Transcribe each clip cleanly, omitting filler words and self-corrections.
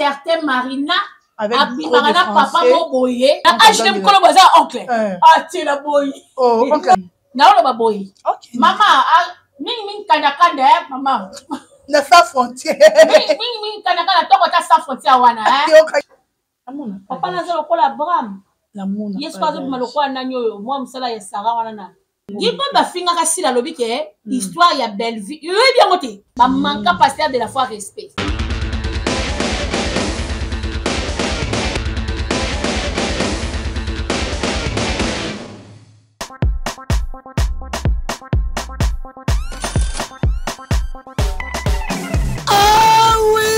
Certain Marina abimaka na papa mo boye na age nde mokolo boye aza oncle eh. atiela boye oh, naoloba boye mama mingi mingi kandakanda eh, mama na sans frontière mingi mingi kandakanda toko ata sans frontière wana eh. Papa naza lokola Abraham ye soki azobima lokola nani oyo mwa mosala ya Sara wana na ye mpe bafingaka sila alobi ke hmm. histoire ya Bellevue oyebi yango te bamanka pasteur de la foi respect. Ah oui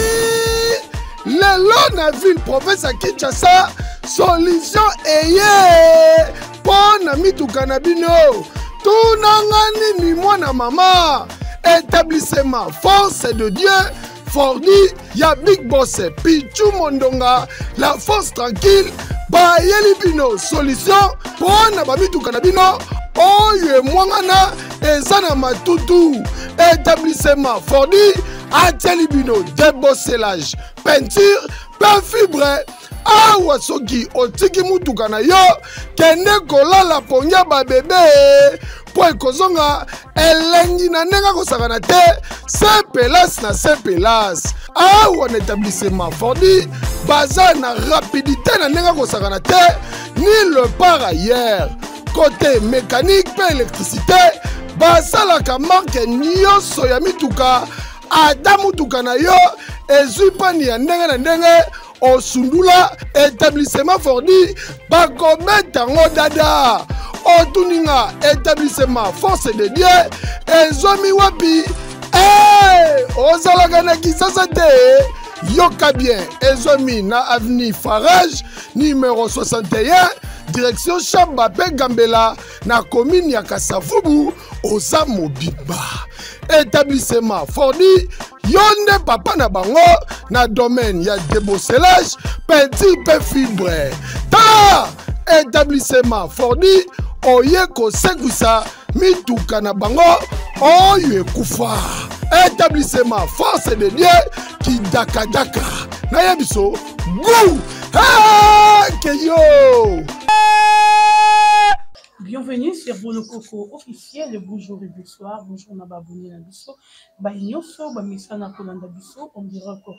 lelo na ville province ya kinshasa solution eye mpo na mituka na bino tunanga nini mwana mama établissement force de dieu Fordi ya Big Boss Pichu Mondonga la force tranquille bayeli bino solution mpo na bamituka na bino oyo emwangana eza na matutu établissement Fordi atieli bino debosselage peinture mpe fibre awa soki otiki mutuka na yo kende kolala pongi ya babebe mpo ekozonga elengi na ndenge akosakana te se pelas na se pelas awa na etablissement fordi baza na rapidité na ndenge akosakana te ni le par ailleurs kote mécanique mpe électricité basalaka marke nyonso ya mituka ata motuka na yo ezwi pani ya ndenge na ndenge osundula etablissement fordi bakobeta yango dada otuni nga etablissement force de dieu ezwami wapi hey, eh, ozalaka na kisasa te yoka bien ezwami na avenue farage numero 61 direction shamba mpe gambela na commune ya kasavubu oza mobimba etablissement fordi yo nde papa na bango na domaine ya debosselage peinture mpe fibre tala etablissement fordi oye kosekwisa mituka na bango oyo ekufa etablissement force de dieu kidakadaka nayebiso gu keyo Bienvenue sur Bolokoko officiel. Bonjour et bonsoir. Bonjour na ba abonné na biso. Ba nyonso ba mesana kolanda biso on dirait que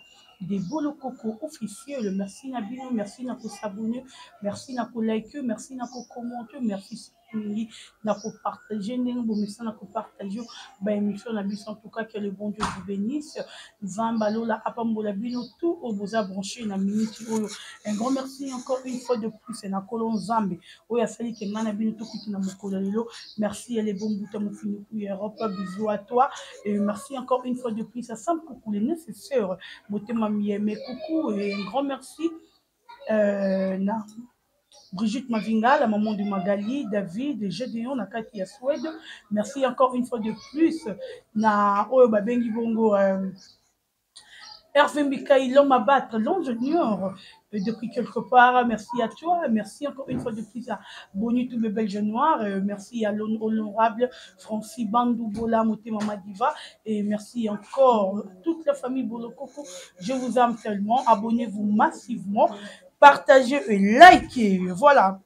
de Bolokoko officiel. Merci na bino, merci na ko s'abonner, merci na ko liker, merci na ko commenter, merci mingi na ko partager ndenge bomesana ko partager ba émission na biso. En tout cas que le bon Dieu vous bénisse. Nzambe alola apambola bino tout oyo boza branché na minute oyo. Un grand merci encore une fois de plus na kolo Nzambe oyo asali ke ngai na bino tokuti na mokolo ya lelo. Merci ya le bon Mbuta Mofinuku ya Europe, bisous à toi et merci encore une fois de plus à Sam Coucou le nécessaire motema miyeme coucou et un grand merci euh, na Brigitte Mavinga, la maman de Magali, David, Gédéon, na kati ya Suède. Merci encore une fois de plus na oyo babengi bongo euh, Hervé Mikaï, l'homme à battre, l'ingénieur euh, depuis quelque part. Merci à toi. Merci encore une fois de plus à Boni tous mes Belges noirs. Euh, merci à l'honorable Francis Bandou Bola Motema Madiva. Et merci encore à toute la famille Bolokoko. Je vous aime tellement. Abonnez-vous massivement. Partagez et likez. Voilà.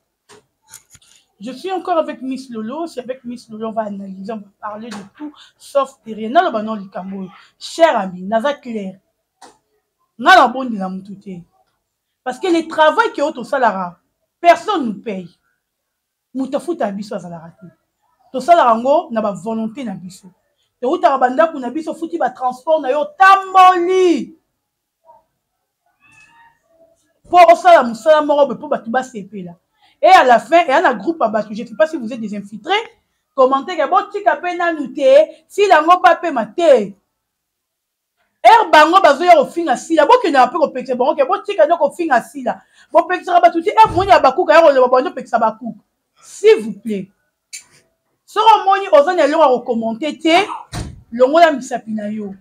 Je suis encore avec Miss Lolo. C'est avec Miss Lolo, on va analyser, on va parler de tout, sauf de rien. Non, non, likambo. Cher ami, naza clair. Nga na bondela mutu te. Parce que le travail que tosalaka, personne nous paye. Mutu afuta biso azalaka te. Tosalaka yango na ba volonté na biso. Toutaka bandako na biso, futi ba transport na yo, tamboli. mpo osala mosala moko boye mpo bato basepela et à la fin eya na groupe ya bato je sais pas si vous êtes des infiltrés commenter ke botika mpe nanu te sila yango mpe apema te ere bango bazoya kofinga sila bokendaka mpe kopekisa bango ke botika nde kofinga sila bopekisaka bato te ere moni ya bakuka ya koloba bando opekisa bakuka s'il vous plaît soki omoni oza na eloko ya kokommente te longola misapi na yo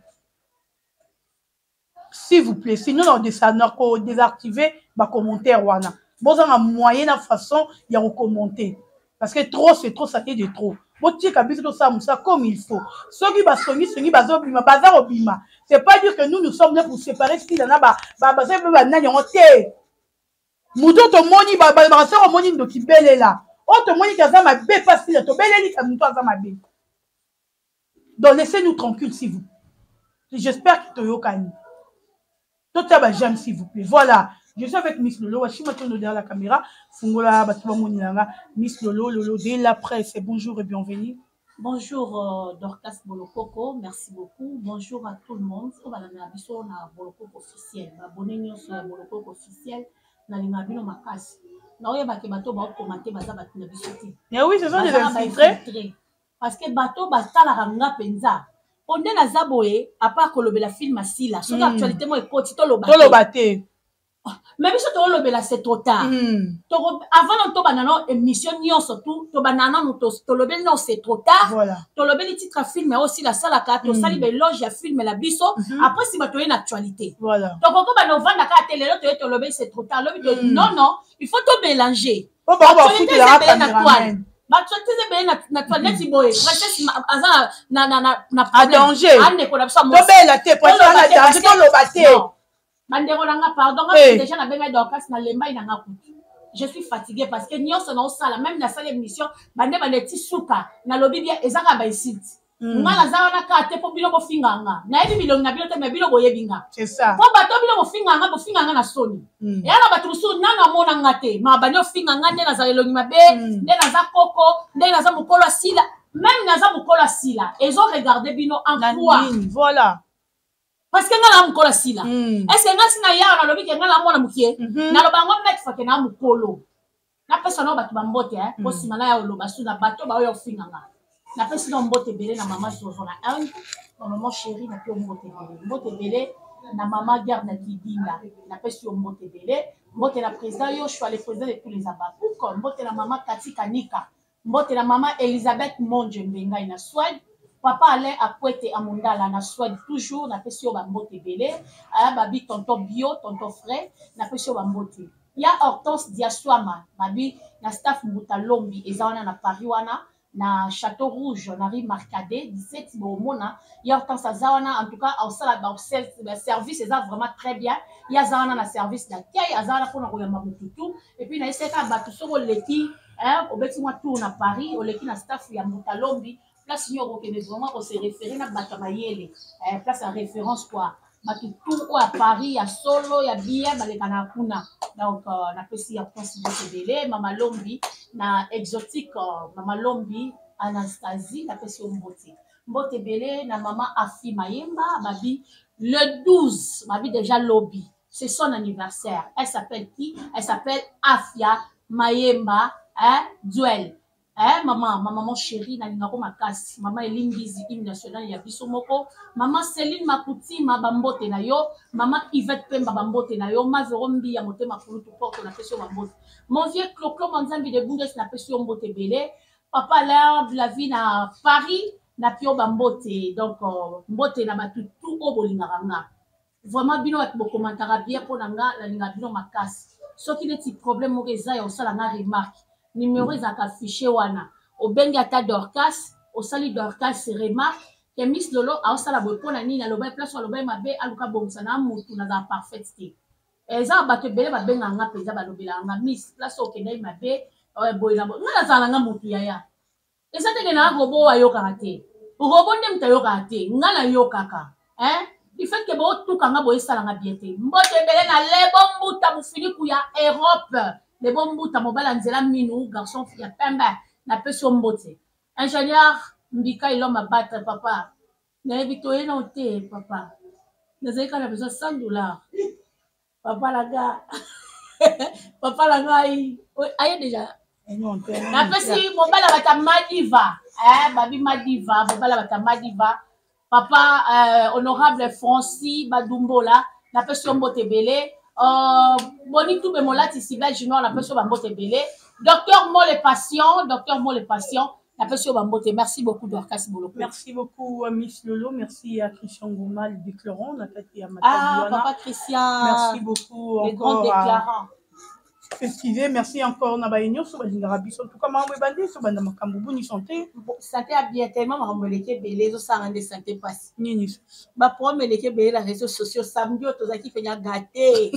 s'il vous plaît sinon nako désactiver ba commentaire wana bozanga moyen na façon ya kokommente parce que trop c'est trop ça fait de trop. Botika biso tosala mosala comme il faut. Soki basongisongi bazobima, baza kobima, c'est pas dire que nous, nous sommes là pour séparer Sila na baza mpe banani yango te. Moto oyo tomoni balobaka, soki omoni ndoki, belela. Oyo tomoni ke aza mabe pa Sila, tobeleli ka moto aza mabe. Donc laissez-nous tranquille, s'il vous plaît. J'espère que toyokani. Totia ba j'aime, s'il vous plaît. Voilà, je suis avec Miss Lolo Washima Tondo derrière la caméra. Fungola bato bamonelanga Miss Lolo, Lolo de la presse. Bonjour et bienvenue. Bonjour Dorcas Bolokoko, merci beaucoup. Bonjour à tout le monde. Oyo balanda biso na Bolokoko officiel. Abonné nyonso ya Bolokoko officiel, nalinga bino makasi. Naoyebake bato baokoma te, baza bato na biso te. Mais oui, ce sont des infiltrés. Parce que bato batalaka nga mpenza po nde naza boye, à part kolobela film asila, soki actualité mo ekoti, toloba. Toloba te. Mais biso tolobela, c'est trop tard. Avant nano tobanda nano émission nyonso tu, tobanda nano tolobeli nano c'est trop tard. Tolobeli titre ya film oyo osila asalaka, tosali baéloge ya film na biso. Après nsima toye na actualité. Tokoki banda ovanda kaka te, lelo toye tolobeli c'est trop tard, lobi. Non, non, il faut tomélanger. Po bango bafutelaka cameraman. Baactualité eza ebele na toile. Neti boye, princesse aza na danger. Andeko na biso. Tobela te, princesse na danger, toloba te. Bandeko na nga, pardon, nga déjà nabengai Dorcas, na lembai na nga kutu. Je suis fatiguée parce que nyonso naosala, même nasali émission, bande bande ti suka, nalobi bien, eza kaka bainsulte. Nga naza wana kaka te mpo bino bofinga nga. Nayebi bilongi na bino te, mais bino boyebi nga. Mpo bato bino bofinga nga, bofinga nga na soni. Eya na bato mosusu nano amona nga te, ma bandi ofinga nga nde nazala elongi mabe, nde naza koko, nde naza mokolo asila. Même naza mokolo asila, ezo regarde bino en quoi? Voilà. Parce que nga na mokolo asila. Est ce que nga si na yawa nalobi ke nga na mwana mokie? Naloba yango maintes fois ke na mokolo. Napesa nao bato bambote po nsima na ya oloba su na bato baoyo ofinga nga. Napesi nao mbote ebele na mama Zozo na Inde, na mama chéri. Napi yo mbote ebele, mbote ebele na mama Garde na Kidinda, napesi yo mbote ebele. Mbote na président Yoshua, le président de tous les Abakouk. Mbote na mama Kati Kanika, mbote na mama Elisabeth Monje Mbengai na Swede, papa Alain Akwete Amundala na Swede toujours, napesi yo bambote ebele. Aya babi tonton bio, tonton frais, napesi yo bambote. Ya Hortense Diaswama, babi na staff Mbuta Lombi, eza wana na Paris, wana na Château Rouge, na rue Marcadet 17. Bomona ya Hortense aza wana. En tout cas aosala baservice, eza vraiment très bien. Ye aza wana na service d'accueil, aza wana mpona koyamba motutu. Et puis nayeseka bato, soki oleki, obeti mwa tour na Paris, oleki na staff ya Mbuta Lombi, place nini okokende vraiment kose référé na bato ya mayele, place ya référence quoi. Bato tout oyo ya Paris ya solo ya bien balekana kuna. Donc napesi ya place mbote ebele. Mama Lombi na Exotique, mama Lombi Anastasie, napesi yo mbote, mbote ebele na mama Afi Mayemba. Babi le 12, babi déjà lobi, c'est son anniversaire. Elle s'appelle qui? Elle s'appelle Afia Mayemba, hein, Duel. Eh, mama, ma maman chérie, nalingako makasi. Mama Elimbizi, hymne national ya biso moko. Mama Céline Makutima, bambote na yo. Mama Yvette Pemba, bambote na yo. Mavero Mbi ya motema kulutu porto, napesi yo bambote. Mon vieux Cloclo Manzambi de Bundes, napesi yo mbote ebele. Papa Alain la vie na Paris, napi yo bambote. Donc mbote na bato tout oyo bolingaka nga. Vraiment bino bato bokomantaka bien mpo na nga, nalingaka bino makasi. Soki neti problème moko eza ya kosala nga remarque, numéro ezalaka affiché wana. Obengi ata Dorcas, osali Dorcas remarque ke Miss Lolo aosala boye mpo na nini, alobai place, alobai mabe, aluka bongisa. Na mutu nazala parfaite te. Eza bato ebele babengaka nga mpenza, balobelaka nga: "Miss, place okendaki mabe boye na boye." Nga nazala na nga motu, yaya. Eza teke na robot ayokaka te. Robot nde moto ayokaka te, nga nayokaka, hein? Du fait ke bootuka nga boye, esalanga bien te. Mbote ebele na Lebo Mbuta Mofiliku ya Europe, Lebo Mbuta mobali ya nzela minu, garçon ya pembe, napesi yo mbote. Ingénieur Mbika Iloma Batre, papa, nayebi toye nao te. Papa, nazali kaka na besoin 100 $. Papa na nga, papa na ngai aye déjà. Napesi mobali ya bata Madiva, babi Madiva, mobali ya bata Madiva, papa honorable Francis Badumbola, napesi yo mbote ebele. Boni tube molatisi belge noir, napesi yo bambote ebele. Docteur Mole Patient, docteur Mole Patient, napesi yo bambote. Merci beaucoup, Dorcas Boloko. Merci beaucoup, Miss Lolo. Merci à Christian Gouma, le déclarant na kati ya Ah, papa Christian. Merci beaucoup. Le grand déclarant. Excusez, merci encore na baye nyonso balingaka biso. En tout cas, makambo ebandi, tobanda makambo. Boni santé? Santé ya bien, tellement makambo eleki ebele, ezosala nde santé mpasi. Nini? Baproblème eleki ebele na réseaux sociaux. Samedi oyo tozalaki mpenza gâté,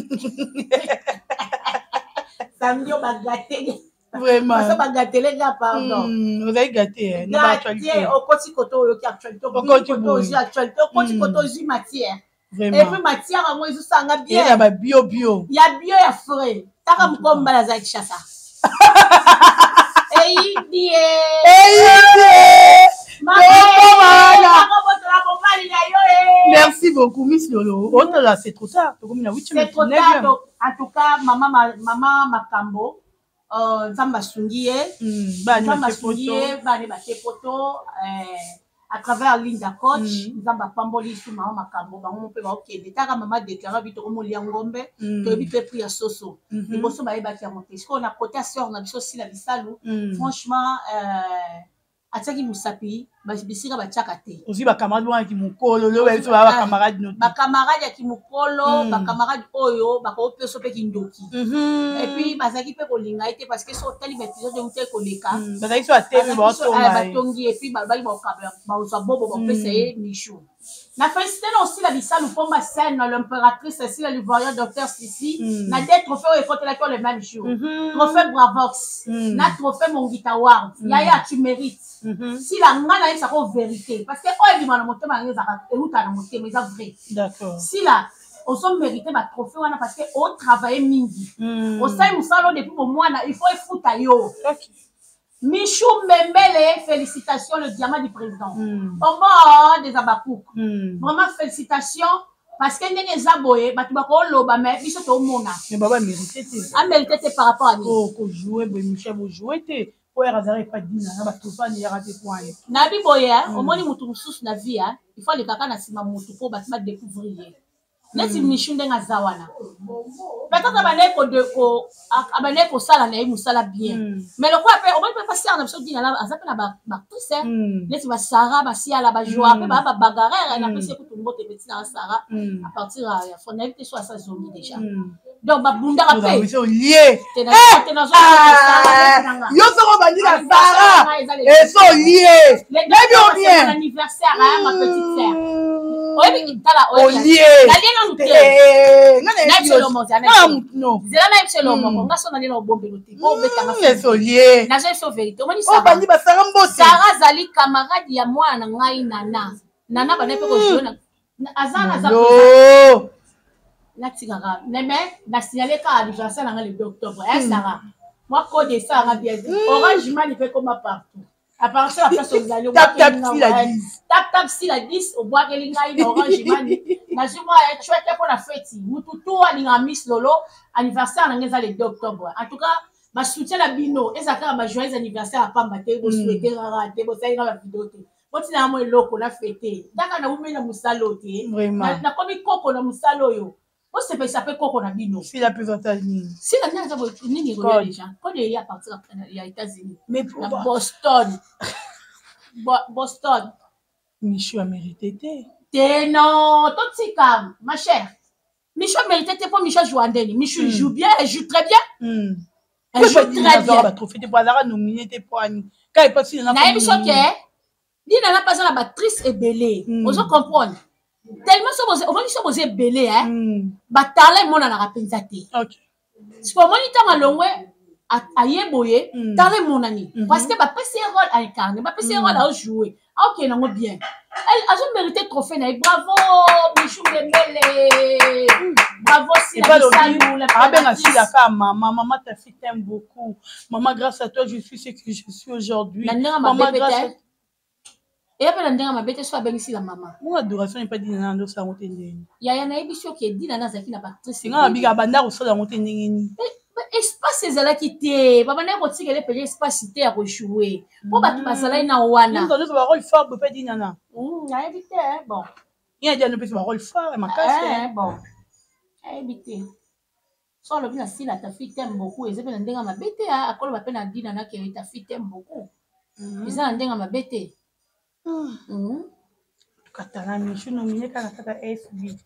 samedi oyo bagâté. Vraiment. Basa bagatele nga, pardon. Ozali gâté na baactualité. Okoti koto, oyoki actualité, okoti koto, ozwi actualité, okoti koto, ozwi matière. Vraiment. Et puis matière yango ezosanga bien. Ya babio bio. Ya bio, ya frais. Taka mokombala aza Kinshasa. Eyindi. Eyindi. Merci beaucoup, Miss Lolo. Otala, c'est trop tard. Tokomi na 8. C'est trop tard. Donc, en tout cas, mama, mama Makambo, Nzambe asungi ye. Nzambe asungi ye, bana bake poto à travers Linda Coach. Nzambe apamboli su mama Makambo, bango mpe baokende. Taka mama déclare bi tokomolia ngombe, toyebi mpe prix ya soso. Liboso bayebaki yango te. Sikoyo na côté ya sœur na biso Sila Bisalu, franchement, atiaki mosapi bisika batiaka te. Ozwi bacamarade wana kimokolo, lelo bayebi so baa bacamarade no. Bacamarade ya kimokolo, bacamarade oyo bakopesa mpe kindoki. Et puis bazalaki mpe kolinga ye te, parce que so otali baépisode euti koleka, bazalaki so atemi, baotonga. Batongi, et puis balobaki bazwa bobo, bapesa ye Michou. Na félicité na Osila Bisalu Pomba Scène, l'impératrice Sila l'Ivoirien, docteur Sisi, na deux trophées oyo ekotelaki le même jour, trophée Bravox na trophée Mongita Award. Yaya, tu mérites. Sila, nga nayebisaka o vérité, parce que oyo ebima na motema yango ezaka eutaka na motema, eza vrai. Sila, ozomérite batrophée wana parce que otravaille mingi, osali mosala oyo depuis bomwana, il faut efuta yo. Michou Mbembele, félicitations, le diamant du président. Ombo des Abakouk. Vraiment, félicitations. Parce que ndenge eza boye, bato bakoloba, mais biso tomona. Mais baba mérité te. Amérité te par rapport à nini? Oh, kojouer boye, Michel, bojouer te. Oyo azalaka epa Dina na bato fani yaka te po aye. Nayebi boye, omoni motu mosusu na vie, il faut alekaka na nsima motu mpo bato badécouvrir ye. Neti Michu ndenge aza wana, peut-être abandaki kosala na ye mosala bien, mais lokola mpe omoni mpe pasere na biso Dina aza mpe na baactrice neti basara basiala bajoa mpe baa babagarere. Napesi ye kutu mbote, peti na Sara à partir ya fo, nayebi te so asa zongi déjà. Donc babundaka mpe. Olie yo soko obandi na Sara, eso olie, nayebi o bien. Anniversaire, ma petite sœur, oyebi, tala. Olie. Nalie nanu te. Zela, nayebi selo moko nga so nalie na obombelo te po obetanga. Olie. Nazoyebi so vérité, omoni. Obandi basara mbote. Sara azali camarade ya mwana na ngai Nana. Nana banda mpe kojouer, aza naza natikaka neme nasignale kaka anniversaire na nga le 2 octobre. Ya Sara, mwa code esalanga bien, Orange Money mpe koma partout à partir ya place ozali. Tap tap Sila 10. Tap tap Sila 10, obwakeli ngai na Orange Money, nazwi mwa chwete mpo na feti. Mutu tu alingaka Miss Lolo, anniversaire na ngai eza le 2 octobre. En tout cas, basoutien na bino eza kaka bajoyeux anniversaire ya pamba te, bosouhaite kaka te, bosali kaka bavideo te, botina mo eloko na fete. Taka naumeli na mosala oyo te, nakomi koko na mosala oyo, bosepelisa mpe koko na bino. Sila mpe nini? Sila ndenge aza boye, nini ekoya déjà, code eya à partir ya États-Unis na Boston, Boston. Michou amérité te. Te, non, totika, ma chère. Michou amérité te mpo Michou ajoua ndeni. Michou joue bien, elle joue très bien. Elle joue très bien. Batrophée te po azalaka nominé te, po ani ka epasi. Nayebi so ke Dina na mpe aza na baactrice ebele. Ozo comprendre, tellement so omoni so boza ebele, batalent emonanaka mpenza te. Siko omoni ntango alongwe, aye boye, talent emonani, parce que bapesi ye rôle aincarne, bapesi ye rôle aojoue, aokende yango bien, azomérite trophée na ye. Bravo Michou Mbembele, bravo Sila Bisalu. Abenga Sila ka mama. Mama, ta fille t'aime beaucoup, maman. Grâce à toi, je suis ce que je suis aujourd'hui. Na ndenge mabe pe te, eya mpe na ndenge mabe te so abengisi la mama. Mon adoration epa Dina na ndosala yango te ndenge. Yaya, nayebi soki Dina na azalaki na baactrice. Nga nabika banda kosala yango te ndenge nini? Espace ezalaki te, babandaki kotikela epele espace te ya kojoue mpo bato bazalaki na wana. Nyonso barole fort boye mpe Dina na. Nayebi te, bon. Ye adi anopesi barole fort makasi. Bon, nayebi te so alobi na Sila ta fille t'aime beaucoup, eza mpe na ndenge mabe te. Akoloba mpe na Dina nakende ta fille t'aime beaucoup, eza na ndenge mabe te. Katala Michu nominé kaka kaka SB.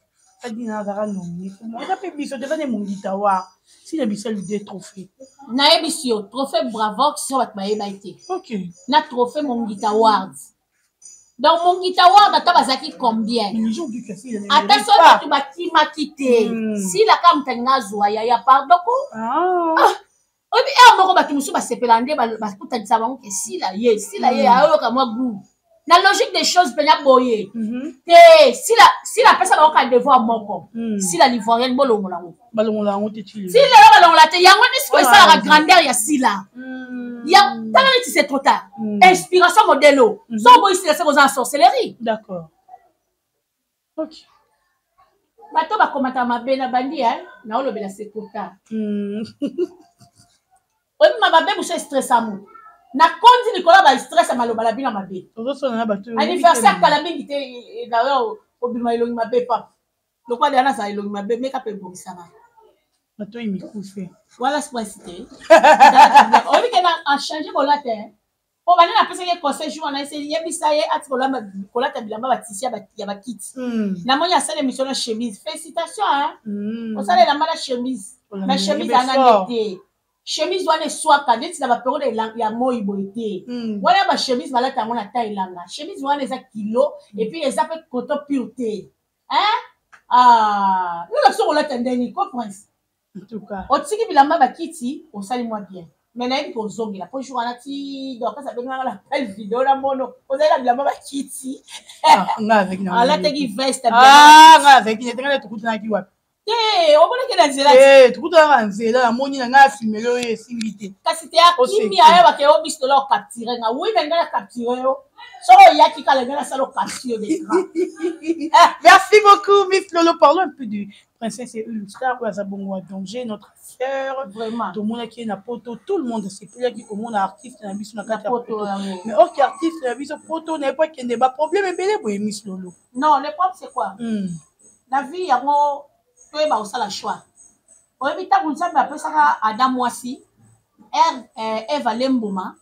Adina azalaka nominé, eza mpe biso te, eza nde Mongita wa Sila Bisalu deux trophée. Nayebisi yo, trophée Bravox so bato bayebaki te. Na trophée Mongita Awards, donc Mongita Award, ata bazalaki combien, ata so bato bakimaki te, Sila kaka moto alinga azwa. Yaya, pardon ko. Oyebi, heure moko bato mosusu basepela nde bakutanisa bango ke Sila ye, Sila ye, ayoyoka mwa goût. Na logique des choses mpenza boye te. Sila, Sila apesa bango ka devoir moko. Sila l'ivoirienne, bolongola yango. Balongola yango te. Ti lelo balongola te yango. Nde sikoyo esalaka grandeur ya Sila. Ya tala neti c'est trop tard. Inspiration modèle o so oboyi Sila, se koza na sorcellerie. D'accord, ok. Bato bakomata mabe na bandi naolobela c'est trop tard. Oyebima mabe mosu estressa motu, nakondi likolo ya bastress ya maloba na bino mabe. Ozosona na bato. Anniversaire kala mingi te, nayo kobima elongi mabe papa lokola deya nazala elongi mabe, meka mpe ebongisanga. Matoi mikuse. Wana stress te, oyebi ke na achange kolata po bande napesaki conseil jour wana, ese yebisa ye ati kolata bilamba batisi ya bakiti. Namoni asala émission na chemise, félicitation hein. Osala elamba na chemise, na chemise ana nde te, chemise wana eswaka neti na baperiode ya moi boye te. Wana bachemise balata yango na ta elanga, chemise wana eza kilo et puis eza mpe coton pur te, hein. Ah, yola biso kolata ndeni ko prince. En tout cas. Otiki bilamba bakiti, osali mwa bien, mais nayebi kozongela po jour wana ti Dorcas abengaka na appel video na mono ozali na bilamba bakiti. Nga avec na alataki veste. Ah, nga avec nete nga tokutanaki wapi? Te, omonaki na nzela. Te, tokutanaka na nzela, namoni na ngai afilmele oyo esimbi te. Kasi te, akimi, ayebaka yo biso tola ocapture nga. Oui, mais ngai na capture yo soki oyaki kala, ngai nasala ocapture d'écran. Merci beaucoup, Miss Lolo. Parlons un peu du princesse et une star oyo aza bongo ya danger, notre sœur. Vraiment. Tomonaki ye na poto, tout le monde asepelaki komona artiste na biso na kati ya poto, mais orke artiste na biso poto na ye po akende baproblème ebele boye, Miss Lolo. Non, le problème c'est quoi? Na vie yango toyeba kosala choix. Oyebi, ntango Nzambe apesaka Adam mwasi, Eve alembuma,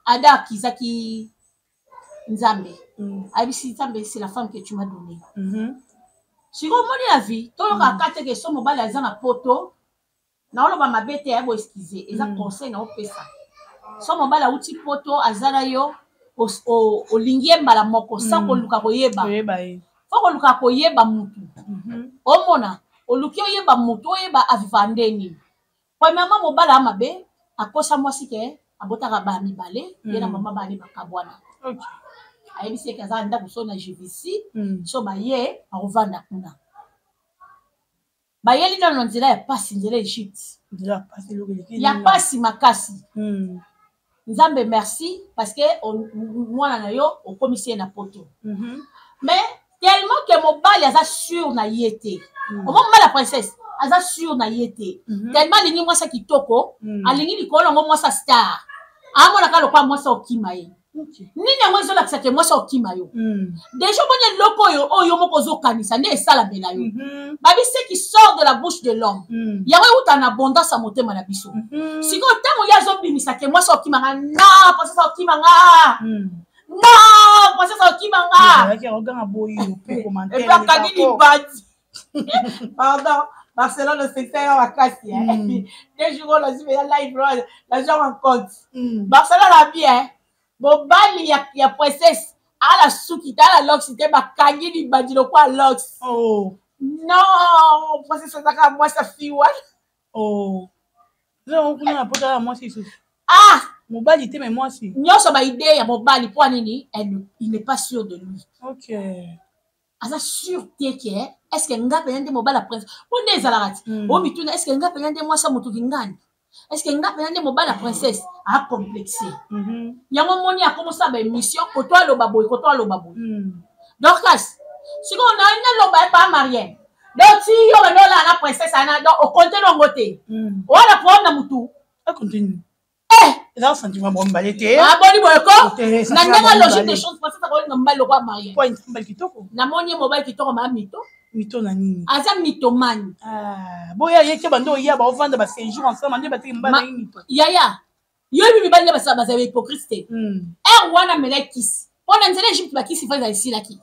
Adam akizaki Nzambe. Ayebisi Nzambe: "C'est la femme que tu m'as donné." Sikoyo omoni, na vie toyokaka te ke so mobali aza na poto, naoloba mabe te, ya bo excuse, eza conseil naopesa. So mobali awuti poto, aza na yo, olingi ye mbala moko sans koluka koyeba. Fo koluka koyeba mutu. Omona, oluki oyeba mutu, oyeba aviva ndeni. Premièrement, mobali aya mabe, akosa mwasi ke abotaka bana mibale, ye na mama bana bakabwana. Ayebisi eke aza na ndako so na Juvisy. So baye akovanda kuna, bayeli nano na nzela ya pasi, nzela Egypte ya pasi makasi. Nzambe merci, parce que mwana na yo okomisi ye na poto. Mais tellement ke mobali aza sûr na ye te. Omo mobali ya princesse aza sûr na ye te. Tellement alingi mwasi ya kitoko, alingi likolo yango mwasi ya star, amonaka lokola mwasi okima ye. Nini yango ezolakisa ke mwasi okima yo? Déjà omoni eloko oyo, oyo moko ozokanisa nde esalamela yo. Babi ce qui sort de la bouche de l'homme, yango euta na abondance ya motema na biso. Sikoyo ntango ye azobimisa ke mwasi okimanga, na princesse okimanga, non, princesse okimanga, et puis akangi libandi. Pardon, Barcelone secteur ya makasi deux jours oyo nazwi mpenza live, nazwi en compte. Barcelone abi mobali ya princesse ala suki te, ala lox te, bakangi libandi lokwa lox. Oh. Non, princesse azaka mwasi afi wana. Oh. Kuna na poto ala mwasi lisusu. Ah. Mobali te, mais mwasi. Nyonso baidée ya mobali. Mpo nini? Il n'est pas sûr de lui. Aza sûr te ke est ce que nga mpenza nde mobali ya prince? Mpo nde ezalaka ti omituna: est ce que nga mpenza nde mwasi ya motuki ngani? Est ce que nga mpenza nde mobali ya princesse? Acomplexe. Yango moni akomosala baémission, koto aloba boye, koto aloba boye. Dorcas sikoyo na naloba ye pa marien, donc ti yo bande olala na princesse ana, donc okonte nango te, owana problème na mutu. Acontinue. Eh! Eza sentiment bango mibale te. Aboni boye ko na ndenge logique des choses, princesse akolinga mobali lokola marien? Po mobali kitoko. Namoni ye mobali kitoko, maa mito. Mito na nini? Aza mythomane. Boya ye ke bando oya baovanda baséjour ensemble nde bateki mobali na ye mito. Yaya, yoyebi mibali nde basala, bazala hypocrite te. Heure wana amela kisi mpo na nzela Egypte, bakisi fa ezala esilaki.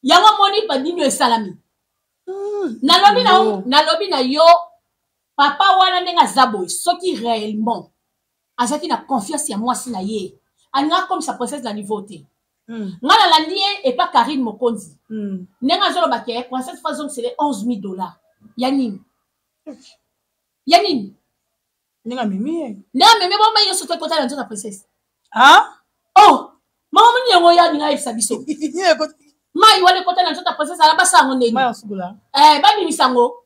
Yango amoni banini oyo esalami. Nalobi na, nalobi na yo, papa wana ndenge aza boye, soki réellement azalaki na confiance ya mwasi na ye, alingaka akomisa princesse na niveau te. Nga nalandi ye epa Karine Mokonzi, ndenge azoloba ke princesse fa azongisele 11 000 $. Ya nini? Ya nini? Ndenge amemi ye. Ndenge amemi bomai nyonso to ekota na nzoto ya princesse. Ah? Oh, mama moni yango ya ninga ayebisa biso mai wana ekota na nzoto ya princesse, ala basala yango ndenge mai asukola. Eh, babimisa yango.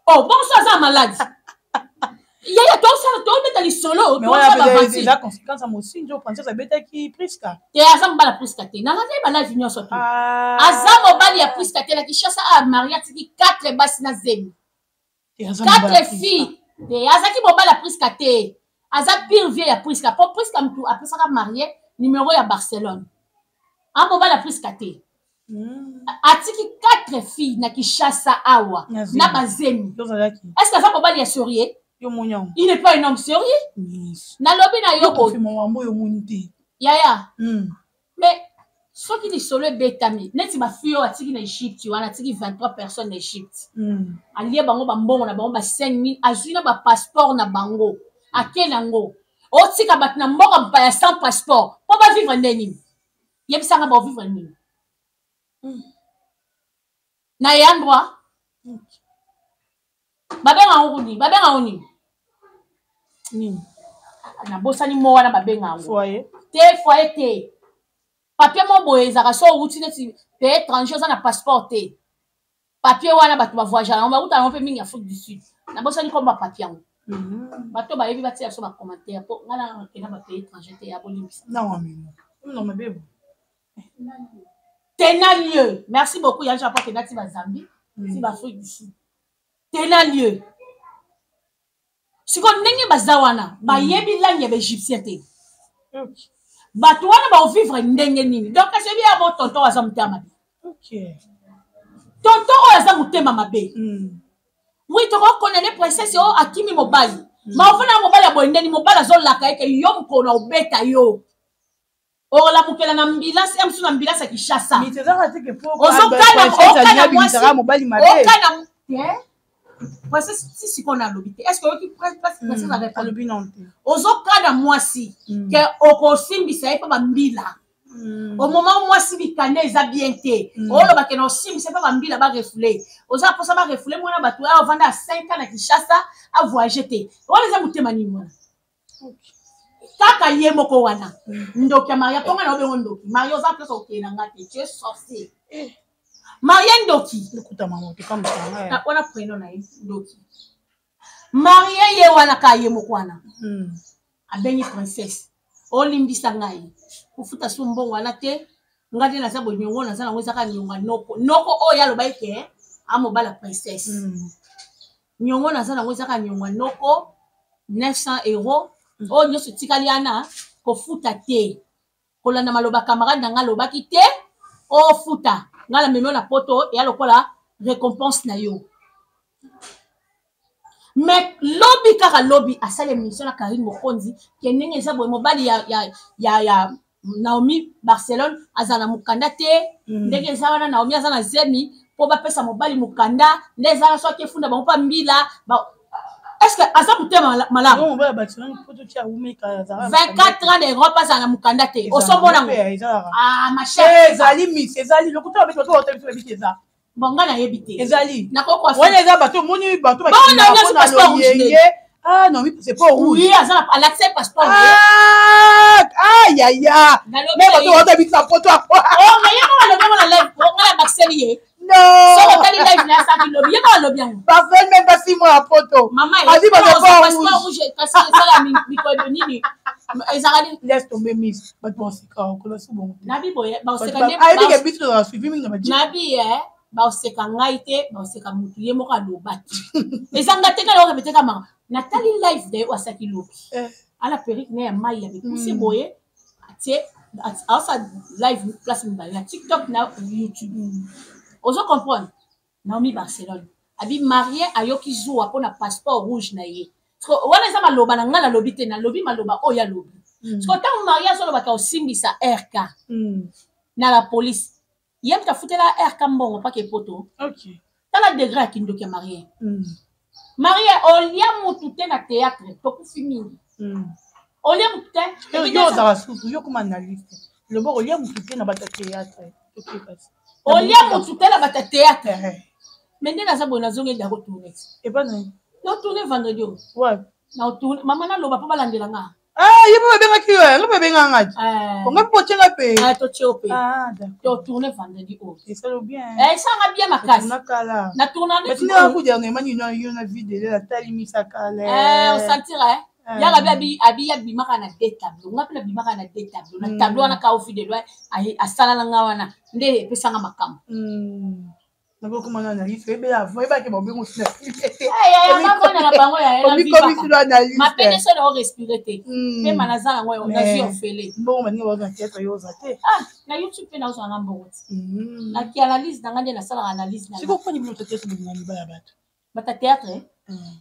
Oh, bongo so aza maladi, yaya, tosala, tobeta lisolo. Eza conséquence ya mosinzo princesse abetaki Priska. Te, aza mobali ya Priska te. Nalandi ye balive nyonso te. Aza mobali ya Priska te. Na Kinshasa a marie, atiki 4 basi na zemi, 4 filles te. Azalaki mobali ya Priska te, aza pire vie ya Priska, mpo Priska mutu apesaka marie numéro ya Barcelone. A mobali ya Priska te. Atiki 4 filles na Kinshasa awa na bazemi. Est ce que aza mobali ya sérieux? Il n'est pas un homme sérieux, nalobi na yo. Yaya, mais soki lisolo ebetami neti bafille oyo atiki na Egypte wana, atiki 23 personnes na Egypte, alie bango bambongo na bango ba 5000, azwi na bapasseport na bango, ake nango. Otika bato na mboka mpaya sans passeport, mpo bavivre nde nini? Yebisanga, bavivre nini? Na ye endroit babenga yango kuni, babenga yango nini? Nini? Nabosani mo wana babenga yango. Foyer? Te, foyer te. Papier mo boye ezalaka so owuti neti pays étranger, oza na passeport te, papier wana bato bavoyage yango, bauta yango mpe mingi Afrique du Sud. Nabosani komba papier yango. Bato bayebi batia biso bacommentaire, mpo ngai nakenda bapays étranger te, ya bolimbisa. Tena lieu, merci beaucoup ya Japon. Kenda ti bazambie, ti baAfrique du Sud, tena lieu. Sikoyo ndenge baza wana, bayebi langue ya baégyptien te. Bato wana baovivre ndenge nini? Donc kasi yebi ya bo tonton aza motema mabe. Tonton oyo aza motema mabe. Oui, tokokondane princesse oyo akimi mobali, ma ofanda mobali ya boye ndeni? Mobali azolaka eke yo mokolo na obeta yo, olamukela na ambulance ya mosusu, na ambulance ya Kinshasa. Ozokana mwasi, okana te princesse. Si sikoyo nalobi te, est ce que oyoki princesse? Alobi non te. Ozokana mwasi ke okosimbisa ye mpo bambila au moment mwasi mikanda eza bien te, oloba ke na osimbisa mpe bambila barefule, oza mposa barefule mwana bato awa ovanda ya 5 ans na Kinshasa, avoyage te. Wana eza motema nini wana? Kaka ye moko wana ndoki ya Maria, mponga na obengo ndoki. Maria, oza place okende na nga te, tu es sorcier. Maria ndoki wana, prénom na ye ndoki Maria. Ye wana kaka ye moko wana abengi princesse: olimbisa ngai, kofuta so mbongo wana te. Ngai nde naza boye, naza nango, ezaka nionga noko noko oyo aloba eke amobala princesse. Niongo naza nango ezaka nionga noko 900 €. Oyo nyonso etikali wana kofuta te, kolanda maloba camarade na ngai alobaki te. Ofuta ngai na memi na poto, eya lokola récompense na yo. Mais lobi, kaka lobi, asali émission na Karine Mokonzi ke ndenge eza boye, mobali ya Naomi Barcelone aza na mokanda te. Ndenge eza wana, Naomi aza na zemi, mpo bapesa mobali mokanda nde eza wana. Soki efunda bango mpa mbila, est ce que aza motema malamu? 24 ans d'Europe, azala na mokanda te, osomona ngo? Ah, ma chère. Ezali miss, ezali lokuta. Bato bato bato eza. Bon, nga nayebi te. Ezali wana, eza bato omoni bato bakendaka. Ah non, c'est pas rouge. Oui, aza alakisa passeport. Ah, ah ya ya. Mais bato bato bitsa poto. Oh, mais ye moko alobi yango na live, nga na bakiseli ye. Non. Soki otali live na asaki lobi, ye moko alobi yango. Parfait, même pas 6 mois à poto. Mama, Adi bato passeport rouge, kasi esala mikolo nini ezalaka? Laisse tomber, miss. Bato baseka okolo so bongo. Nabi boye, baseka nde. Ayebi ke biso tozala suivi mingi na baji. Nabi ye baseka ngai te, baseka motu ye moko alobaki. Eza nga te, kala orepete kama natali live na ye oyo asaki lobi. Ala perruque na ya mai ya mikuse boye, atie, aosa live place mibale, na TikTok na YouTube. Ozo comprendre? Naomi Barcelone abi marie ayoki zuwa mpona passeport rouge na ye. Wana eza maloba na ngai, nalobi te, nalobi maloba oyo alobi. Siko ntango marie azolobaka osimbisa rk na la police. Ye moto afutela rk mbongo mpaka epoto. Okay. Tala degré ya kindoki ya Marie. Marie, olia mutu te na théâtre, tokufi mingi. Olia mutu te. Yo ozala susu, yo koma analyste. Loba olia mutu te na bato ya théâtre. Olia mutu te na bato ya théâtre. Mais nde naza boye, nazongeli ya kotourne. Epa na ye. Natourne vendredi oyo. Ouais. Na tourne, mama naloba mpo balandela nga. Ah, ye mpe babengaki yo, nga mpe babenga nga ti. Onga mpe botie nga mpe. Ah, totie yo mpe. Ah, d'accord. To tourne vendredi oyo. Esalo bien. Eh, esanga bien makasi. Na kala. Na tourne na. Batindi nga ku dernièrement ni yo yo na vide la tali misa kala. Eh, on sentira eh. Yaka bi abi abi ya bimaka na deux tableaux. Nga mpe na bimaka na deux tableaux. Na tableau wana ka au de loin asala na nga wana nde epesanga makambo. Nakokoma na analyste, oyebela avant, oyebaki babengo si na na bango ya omikomisi lo analyste. Mapene so na orespire te. Mpe mana za yango nazwi ofele. Mbongo baninga baza na théâtre yo oza te. Ah, na YouTube mpe nazwa nga mbongo te. Na ki analyse na nga nde nasalaka analyse na. Sikoyo mponi bino ta théâtre bolinga mibala bato? Bata théâtre?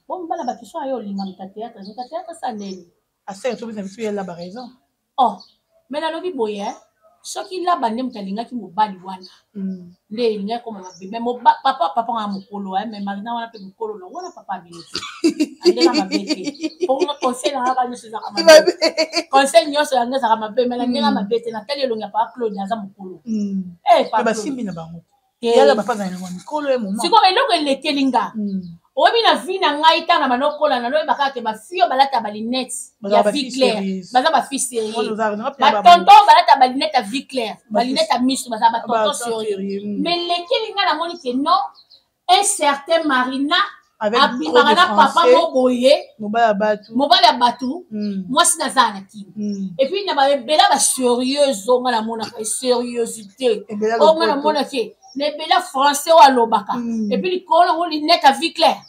Bo mibala bato so ayo olinga moto ya théâtre, moto ya théâtre sa ndeni. Asere tobisa biso yela ba raison. Oh, mais nalobi boye, soki laba nde moto alingaki mobali wana nde elingaki koma mabe. Mais papa, papa nga mokolo, mais Marina wana mpe mokolo na wana papa abino te, andeka mabe te. Ponga conseil na ngaka nyonso ezaka mabe, conseil nyonso yango ezaka mabe, mais na ndenge mabe te. Natali elongi ya papa Claude, aza mokolo. Eh, papa basimbi na bango yala papa azali na mikolo ye moma. Sikoyo eloko elekeli nga, oyebi na vie na ngai, ntango na banokola naloyeba kaka ke bafille oyo balata balinete ya vie claire baza bafille sérieux, batonton balata balinete ya vie claire, balinete ya miso, baza batonton sérieux. Mais lekeli ngai, namoni ke non, un certain Marina abimaka na papa mo boye, mobali ya bato, mwasi naza na kini. Et puis na baebela basérieuse oyo ngai namonaka, sérieuxité oyo ngai namonaki na ebela français oyo alobaka, et puis likolo nango lunette ya vie claire,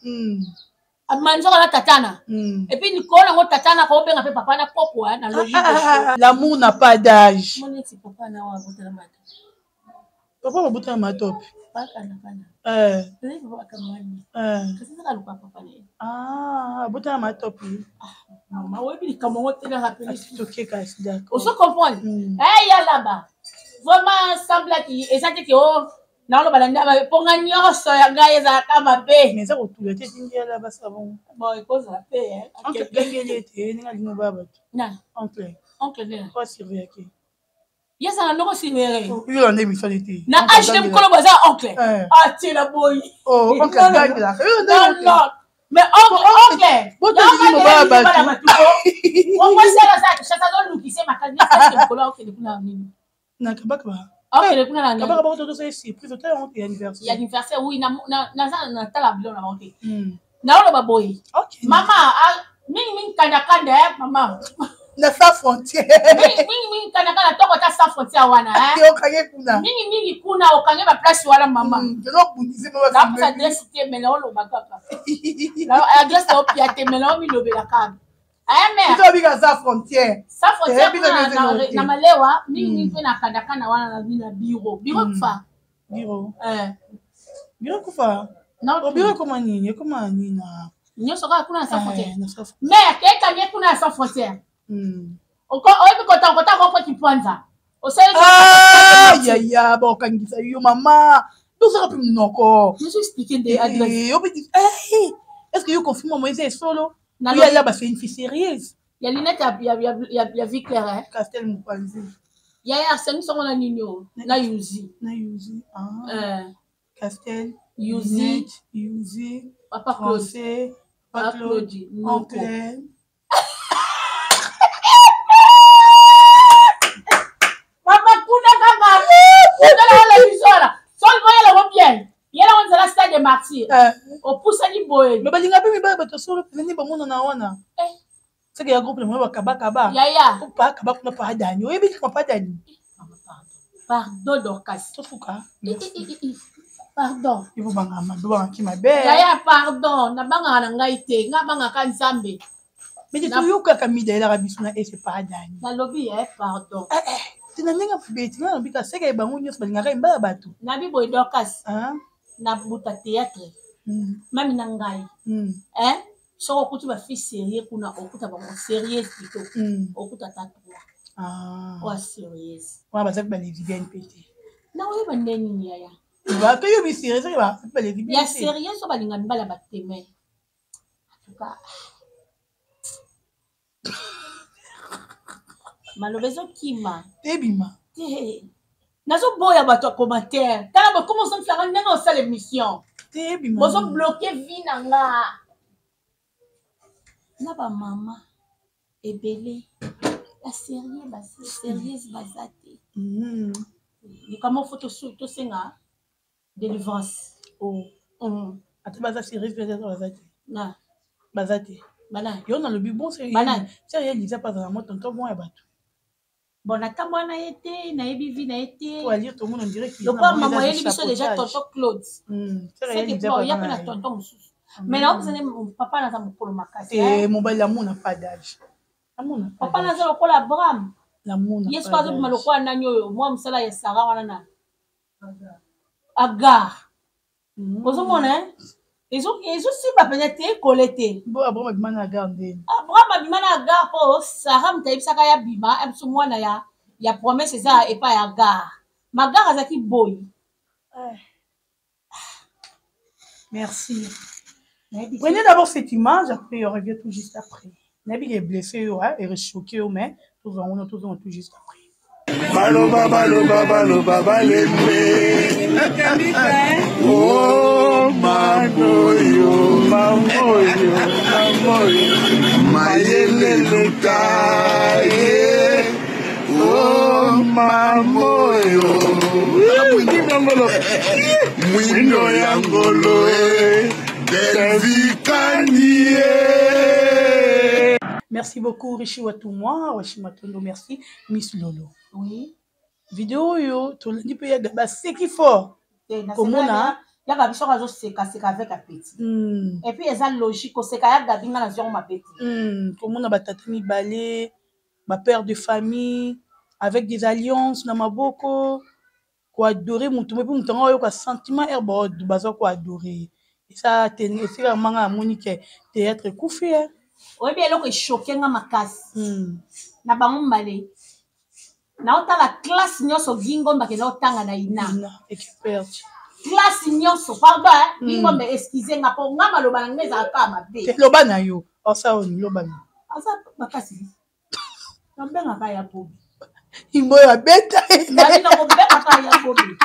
manzoka na tatana, et puis likolo nango tatana kobenga mpe papa na koko na logique. L'amour n'a pas d'âge. Moneti papa na wa botala mata. Papa babotala matope. Abotala matope. Oyebi likambo yango te, na rappele. Toke kasi, d'accord. Ozo comprendre? Yalaba vraiment semblaki eza te ke o naoloba na ndama mponga nyonso ya ngai ezalaka mabe. Mais eza kotula te, tindi yalaba savon. Bon, ekozala mpe. Oncle gangeli ete ndenge alingi obaya bato. Na oncle. Oncle nde po asurveillaki. Ye azala ndoko surveillere. Yo landa émission te. Na age nde mokolo bo aza oncle atiela boyi. Oncle agangelaka. Non, non, mais oncle, oncle botolingi mobaya bato. Omwasi aza Kinshasa, azolukise makasi mokolo akokende kuna nini. Na kabakaba. Akokende kuna na kabaka bango, totosala surprise, otala yango te anniversaire. Ya anniversaire, oui. Naza natala biloko na bango te, naoloba boye mama mingimingi kandakanda, mama. Na sans frontière. Mingimingi kandakanda, toko ta sans frontière wana. Okange kuna. Mingimingi kuna, okange baplace wana mama. Napesa adresse te, mais naoloba kaka adresse, naopia te, mais naomilobela kaka. Biso babika sans frontière. Sans frontière kuna na malewa, mingimingi mpe na kandakanda wana na bureau, bureau kufa. Bureau, bureau kufa. Bureau ekoma nini, ekoma nini na Nyonso kaka kuna na sans frontière, mais kekangi kuna na sans frontière, oyebi kota kota kopo kipwanza. Yaya, bakokangisa yo mama, tozaka mpe monoko. Explique nde adresse. Est ce que yo confirme mo eza esolo yala ba c'est une fille sérieuse? Ya lunette ya vie claire. Castel Mopanzi. Yaya asengi songo na nini o na Yuzi. Na Yuzi, ah. Castel. Yuzi. Yuzi. Papa. Français, papa Claude, oncle. Mama, kuna kaka otala wana biso wana soli boyelango bien, yelango nzela stade de martyr, opusani boye. Me balinga mpe mibali bato solo mpenza nde bamonana wana, seke ya groupe na bango bakabakaba. Yaya. Pakaba kuna pa Dani, oyebi kaka pa Dani. Pardon, Dorcas. Tosuka. Pardon. Ivo banga mabe, bangaki mabe. Yaya, pardon, nabangaka na ngai te, ngai bangaka Nzambe. Mais toyokaka mida elaka biso na ese pa Dani. Nalobi ye pardon. Tina ndenge mabe, tina nalobi ka seke bango nyonso balingaka embala bato. Nabi boye, Dorcas, na buta théâtre mami na ngai, soki okuti bafille sérieux kuna, okuta bango sérieuse plutôt, okuta ta trois oya sérieuse. Wana bazalaki balesbienne mpe te? Nakoyeba nde nini yaya? Bakoyobi sérieux soki ba ya sérieux so balinga mibali ya batémoin. En tout cas maloba ezokima ebima te, nazoboya bato ya commentaire. Tala bokoma ozongisanga ndenge osala émission. Te, ebima. Bozobloke vie na nga na bamama ebele ya sérieux, sérieuse baza te. Likambo fo tosenga délivrance. Oh. Ata baza sérieux, peut-être baza te. Na baza te. Banani? Yo nalobi bon. Banani? Sérieux, Liza mpe azala mwa tonton mwa ya bato. Bon, natambola na ye te, nayebi vie na ye te. Po alire tomona on dirait. Lokola mama oyeli biso déjà tonton Claude, oya mpe na tonton mosusu, mais naopesa nde papa naza mokolo makasi. Te, mobali amona pas d'âge. Papa naza lokola Abraham, ye soki azobima lokola nani oyo mwa mosala ya Sara wana na Agar. Ozomona ezosimba mpenza te, ekole te. Abraham abima na Agar ndeni? Abraham abima na Agar mpo Sara moto ayebisaka ya bima biso mwana ya promesse eza epai ya Agar. Magar azalaki boyi. Merci. Prenez d'abord cette image, après on revient tout juste après. Nabi est blessé, ouais, et choqué, mais tout on tout tout juste après. Baloba baloba baloba balembe, oh mamoyo mamoyo mamoyo mayele luta ye, oh mamoyo mwindo ya ngolo e Delvikanie. Merci beaucoup Rishi Watumwa, Washi Matondo, merci Miss Lolo. Oui. Vidéo oyo tolandi mpe ya baseki fort. Komona ya Gabi soki azosekaseka avec appétit. Et puis eza logique koseka ya Gabi, nga nazwi yango mabe te. Komona batata mibale, bapère de famille avec des alliances na maboko, koadore motu mo, epuis moto yango ayoka sentiment aire baza koadore. Eza esika manga namoni ke théâtre ekufi. Oyebi eloko echoke nga makasi na bango mibale? Naotala classe nyonso Gingombe akenda otanga na ina. Classe nyonso, pardon, Gingombe, excuse nga mpo nga maloba na nga ezalaka kaka mabe. Loba na yo, osa oyo loba na. Aza makasi, nabengaka ya Bobi. Imboyo abeta. Nabi nakobengaka ya Bobi.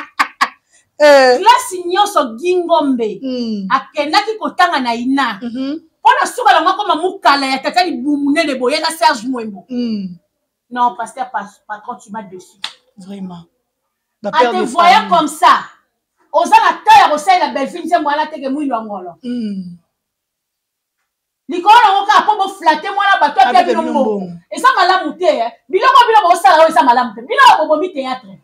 Classe nyonso Gingombe akendaki kotanga na ina, mpo na suka nango akoma mokala ya tata libumu nene boye na Serge Mwembo. Non, pasteur patron, tu m'as déçu. Vraiment. En te voyant comme ça, oza na temps ya kosalela Belfi nzembo wana teke mwindo ya ngolo likolo nango kaka mpo boflate mwana bato apia bino mbongo. Eza malamu te. Biloko bino bosala oyo eza malamu te. Bino bobomi théâtre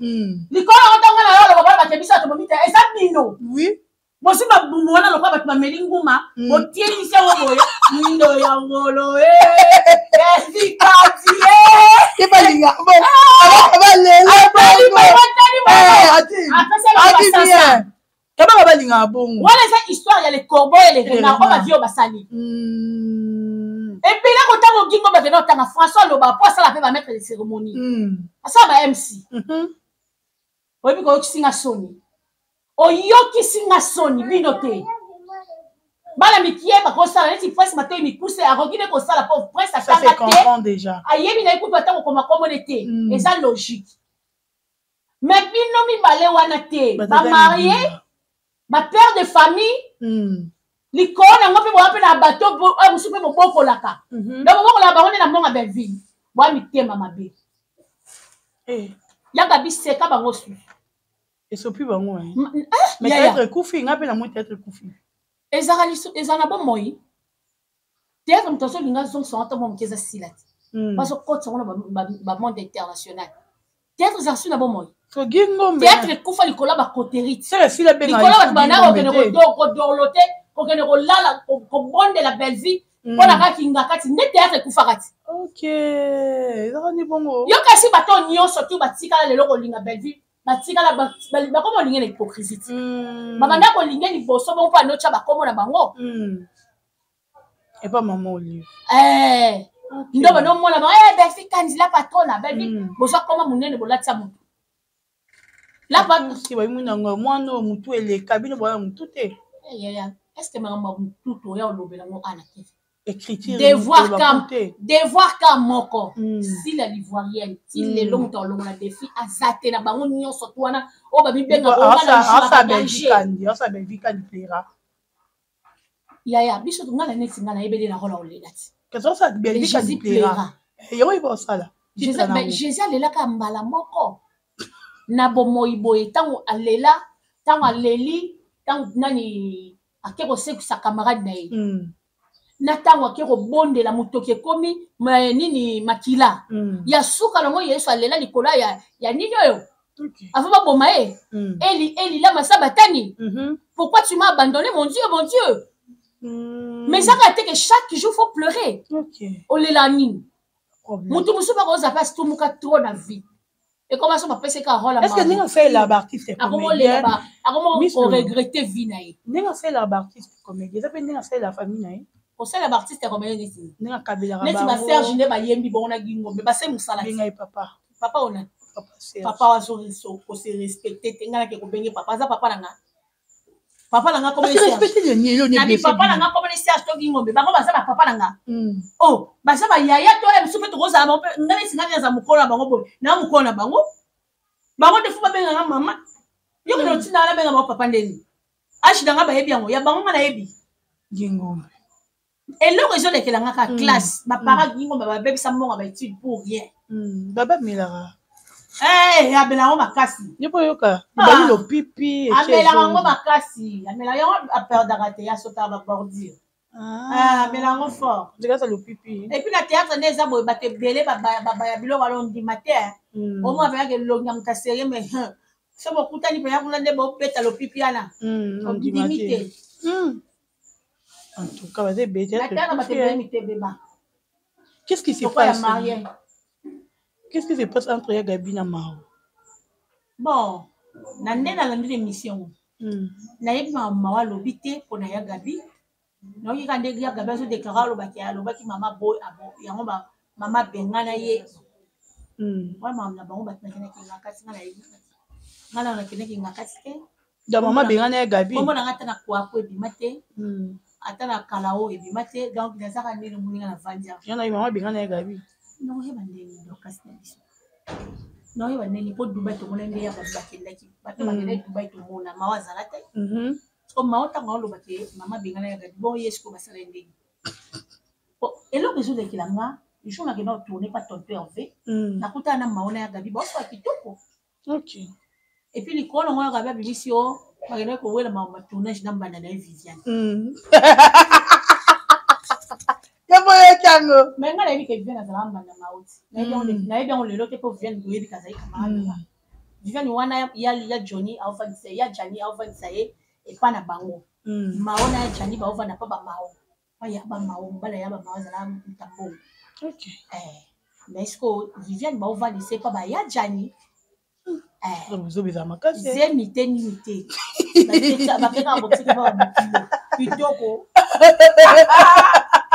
likolo yango. Ntango na yo oloba bana bato biso tobomi te, eza bino. Bosi mabumu wana lokola bato bameli nguma, botielisi yango boye, mwindo ya ngolo efikati. Balinga balela. Kabaka balingaka bongo. Wana eza histoire ya le corbeau et le renard oyo bavie oyo basali ebele. Kotanga ogingo bakenda kotanga, François aloba po asala mpe bamaître de cérémonie, asala ba MC. Oyebi koyokisi nga soni, oyokisi nga soni. Bino te, bana mikie bakosala neti Prince matoi mikuse, akoki nde kosala po Prince atanga te, ayebi na ye kutu ata kokoma komone te. Eza logique, mais bino mibale wana te, bamarie, bapère de famille, likolo nango mpe boya mpe na bato oyo mosusu mpe bobokolaka. Donc bobokolaka bango nde na mbongo ya Belleville. Boya mitema mabe. Yaka biseka bango susu. Esopi bango, mais théâtre ekufi. Nga mpe namoni théâtre ekufi. Ezala ezala na bomoi. Théâtre, moto azolinga azongisa wana ntango moke eza sila te, bazokotisa ngo na bamonde international. Théâtre ezala su na bomoi. Théâtre ekufa likolo ya bacoterie, likolo bato bandaka kokende kodorlo te, kokende kolala kobondela Bellevie mpo na kaka kinga kati nde théâtre ekufaka ti. Ezaka ni bongo. Yo kasi bato nyonso tu batikala lelo kolinga Bellevie, batikala bakoma kolinga na hypocrisie ti babanda kolinga liboso bongo mpo andotya bakombo na bango. Epa mama Olive. Ndo bandomona bango, Belfi Kanzila patrona Belfi, bozwa koma monene bolatisa motu. Lapa bayimunanga mwana oyo mutu eleka bino boya mutu te. Eh, yaya, est ce que makambo ya mutu toya olobela ngo ana te? Écriture devoir ka devoir ka moko. Sila l'ivoirienne ti lelo moto alongola défi aza te na bango nyonso to wana oyo babibengaka. Yaya, biso nga na neti nga nayebeli na role olela ti. Jésus alelaka mbala moko na bomoi boye. Ntango alela, ntango aleli, ntango nani ake kosekisa camarade na ye, na ntango ake kobondela, motoki ekomi nini, makila ya suka nango. Yesu alela likolo ya nini oyo avant baboma ye: "Eli, Eli, lama sabatani, pourquoi tu m'as abandonné, mon Dieu, mon Dieu?" Mais ezaka te que chaque jour faut pleurer. Olela nini? Motu mosusu bakoza mpe asitumuka trop na vie, ekoma so bapesaka role. Est-ce que ndenge asalela baartiste Akomolela, akoma koregretter vie na ye. Ndenge asalela baartiste comédien, eza mpe ndenge asalela famille na ye? Kosala baartiste ya comédien neti Ndenge akabelaka. Neti baserge nde bayembi bongo na Gingombe, base mosala. Benga ye papa. Papa ona. Papa azo kose respecter te. Ngai nake kobenge papa, aza papa na nga, papa na nga. Nabi papa na nga komoni Serge to Gingombe, bango baza bapapa na nga. Oh, baza bayaya to ya biso mpe tokozala bango mpe. Ngai neti ngai naza mokolo na bango boye, na mokolo na bango, bango nde faut babenganga mama. Yo kende otinda nga nabenga bango papa ndeni? Age na nga bayebi yango, ya bango nga nayebi. Gingombe. Eloko ezolekela nga ka classe, bapara Gingombe babebisa mbongo ya baétude pour rien. Baba amelaka. Amela yango makasi. Ye mpo oyoka bali lopipi. Amelaka yango makasi, amelaka yango, aperdaka te, asotaka babordure, amela yango fort. Nzekasa lopipi. Et puis na théâtre nde eza boye, bato ebele babaya biloko alo ndima te. Omoi apeyaka elongi ya moto aserie, mais so bokutani mpenza kuna nde bobeta lopipi wana, ondimi te. En tout cas baza ebele. Na théâtre bato ebele mitebeba. Qu'est-ce qui se passe? Qu'est-ce qui se passe entre ya Gabi na Mao? Bon, na nde nalandi émission, nayebi mawa alobi te mpona ya Gabi. Nayoki kaka ndenge ya Gabi azodéclarer, alobaki alobaki mama boy yango, mama bengana ye. Wana makambo na bango. Bato nakendaki nga kati, nga nayebi nga na nakendaki nga kati te. Donc mama bengana ya Gabi. Kombo na nga ata na kwako ebima te, ata na kala oyo ebima te. Donc nazaka ndenge moninga na vandi awa. Yo nayebi mama bengana ya Gabi. Nakoyeba ndenge Dorcas na biso, naoyeba ndenge mpo Dubai tomona nde ya bato bakendaki, bato bakendaki Dubai tomona mawa azala te. So mawa ntango aolobaki mama bengana ya Gabi, bon, ye sikoyo basala ye ndenge. Eloko ezolekela nga, jour nakenda kotourner pa tonton Hervé, nakutana na mawa na ya Gabi, baosoka kitoko. Et puis likolo nango ya Gabi abimisi yo, bakendaki kowela makambo ya tournage na mbanda na ye Viviane. Ye mpo yoki yango. Mais ngai nayebi ke Viviane azalaka mbanda mauti, nayebi yango lelo te, mpo Viviane toyebi kazali camarade nga. Viviane wana ya Johnny aofandisa ya Jani, aofandisa ye epa na bango. Mao na ya Jani baofanda mpa bamao ya bamao, mobala ya bamao azala mutambongo. Mais sikoyo Viviane baovandisa epa baya Jani. Ozobeza makasi. Zemi te, nini te, bakekaka botika ba kitoko,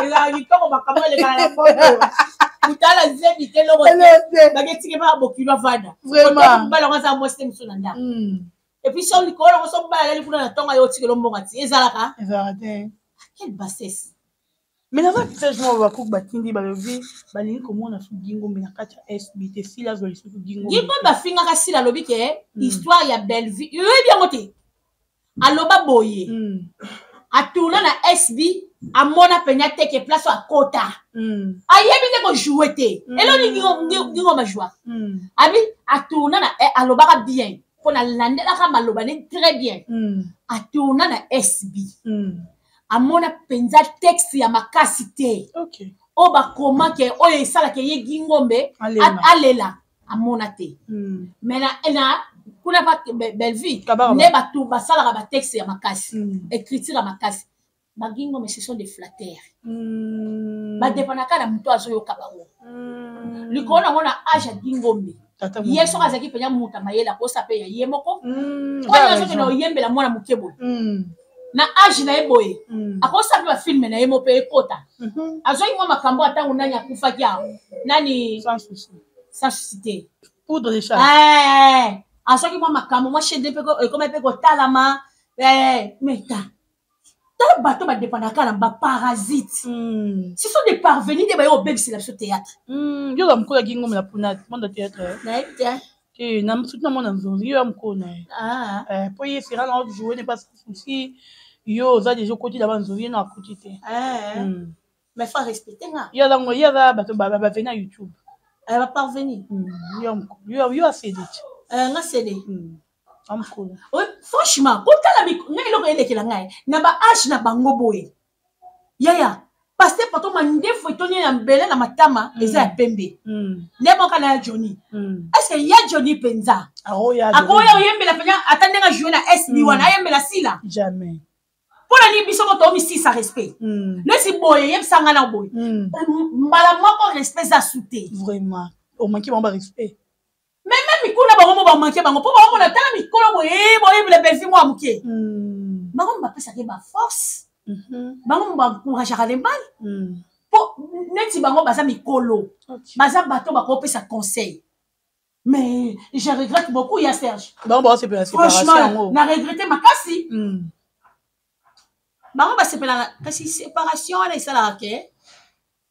ezalaka kitoko, makambo elekaka na poto, mutala zemi te, eloko te, baketike mpa bokilo avanda. Mobala yango aza mwasi te mosusu na ndako. Et puis so likolo yango, so mobala alali kuna na ntongo, ayo otikela mbongo ati ezalaka. Ezalaka te. Quelle bassesse! Mais naza message moko bakuku batindi, balobi balingi komona su Gingombe na kati ya SB te. Sila azwa lisusu Gingombe. Gingombe bafingaka Sila, alobi ke histoire ya Bellevue oyebi yango te. Aloba boye, atourna na SB, amona penya te ke place akota, ayebi nde kojouer te. Eloni Gingombe ajoua, abi atourna na, alobaka bien mpo nalandelaka maloba ne très bien. Atourna na SB, amona mpenza texte ya makasi te oyo bakoma ke oyo esalaka ye Gingombe alela, amona te. Mais na kuna pa Bellevue nde bato basalaka batexte ya makasi, écriture ya makasi. Bagingombe, ce sont des flatteurs, badépendaka na moto azoyoka bango. Likolo nango na age ya Gingombe, ye soki azalaki mpenza moto mayele, akosa mpe ya ye moko oyo azokende oyembela mwana moke boye na age na ye boye, akosa mpe bafilm na ye mo mpe ekota. Azwaki mwa makambo ntango nani akufaki awa, nani, Sans Souci te. Poudre de chasse. Azwaki mwa makambo, mwa chaîne mpe ekoma mpe kotalama. Eh, mais ta tala bato badépendaka na baparasite. Ce sont des parvenus nde baye kobebisela biso théâtre. Yo za mokolo yaki ngomela mpona monde théâtre. Nayebi te. Te, na surtout na mwana nzonzi, yo ya mokolo na ye. Po ye sera na jouer ne pas souci, yo oza déjà okoti na banzonzi, ye na akoti te. Mais faut respecter nga. Yo aza ngo, ye aza bato baveni na YouTube. Baparveni. Yo mokolo, yo asede ti. Nga sede. Amokolo. Franchement, kotala ngai eloko elekela ngai na ba age na bango boye, yaya pasteur Pato, mandefu etondi na mbele na matama, eza ya pembe nde moko na ya Johnny. Est ce que ya Johnny mpenza akoya oyembela mpenza ata ndenge ajoue na SB wana, ayembela Sila? Jamais. Mpona nini biso mo tomisisa respect neti boye? Yebisa nga na boye, mbala moko respect eza su te. Vraiment, omanki bango barespect. Mais même mikolo na bango mo bamanke bango, mpo baomona tala mikolo boye boyebela Belvi mwa moke. Bango mo bapesaka ye baforce, bango mo baencourageaka le mal, mpo neti bango baza mikolo, baza bato bakopesa conseil. Mais je regrette beaucoup ya Serge. Bango baosepela. Franchement, na regrette makasi. Bango basepelaka, kasi séparation wana esalaka ke